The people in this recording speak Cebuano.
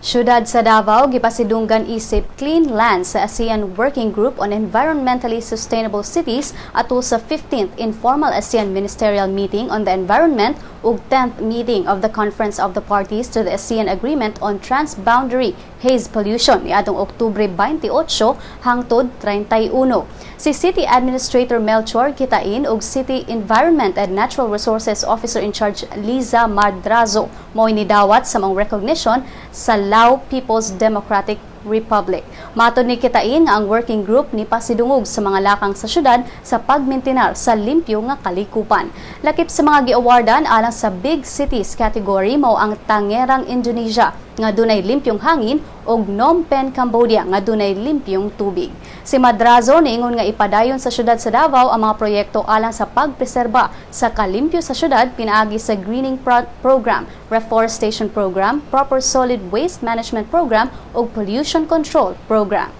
Syudad sa Davao gipasidunggan isip Clean Land sa ASEAN Working Group on Environmentally Sustainable Cities ato sa 15th Informal ASEAN Ministerial Meeting on the Environment ug 10th meeting of the Conference of the Parties to the ASEAN Agreement on Transboundary Haze Pollution niadtong Oktubre 28 hangtod 31. Si City Administrator Melchor Quitain ug City Environment and Natural Resources Officer in Charge Liza Madrazo mo'y nidawat sa maong recognition sa Lao People's Democratic Republic. Matod ni Quitain nga ang working group ni pasidungog sa mga lakang sa syudad sa pagmintinar sa limpyo nga kalikupan. Lakip sa mga giawardan alang sa Big Cities category mao ang Tangerang, Indonesia nga dunay limpyong hangin ug Phnom Penh, Cambodia nga dunay limpyong tubig. Si Madrazo niingon nga ipadayon sa syudad sa Davao ang mga proyekto alang sa pagpreserba sa kalimpyo sa syudad pinaagi sa greening program, reforestation program, proper solid waste management program ug pollution control program.